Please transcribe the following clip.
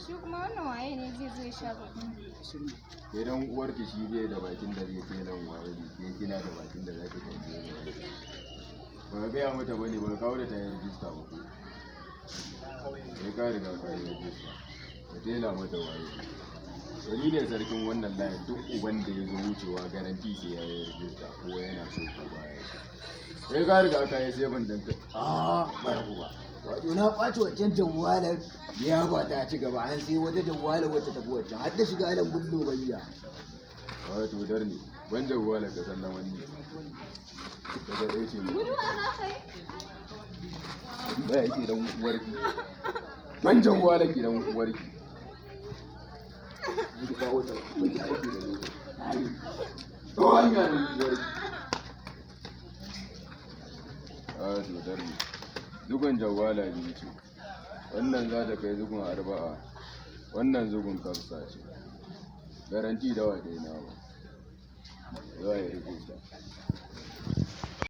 Shi kuma wannan waye ne zai zo ya shafa? Idan uwarki shi bai da bakin da zai telan waye ne, ke kina da bakin da za ki tambaye ni waye. Ba ka gaya mata bane, ba ka kawo da ta yi rijista ba ko? Sai ka riga ka yi rijista. Ka tela mata waye. To ni ne sarkin wannan layin, duk uban da ya zo wucewa garanti sai ya yi rijista, ko yana so ko baya so. Sai ka riga ka yi sai ban danta. Ah, ba ba. Wato na ɓaci wancan jawwalar ya ba ta ci gaba, an sai wata jawwalar wacce tafi wancan har ta shiga alan gullo bayya. Wato dar ne, ban jawwala ka sallaman ni. Daga ɗaya ce mu. Guduwa za ka yi? Ba yake dan uwarki. Ban jawwala ki dan uwarki. Ki kawo ta ba ki aiki da ni. To hanya dan uwarki. A to dar ne. Zugun jawwala biyu ce. Wannan za ta kai zugun arba'a. Wannan zugun kafsa ce. Garanti dawa dai na ba. Za a yi rijista.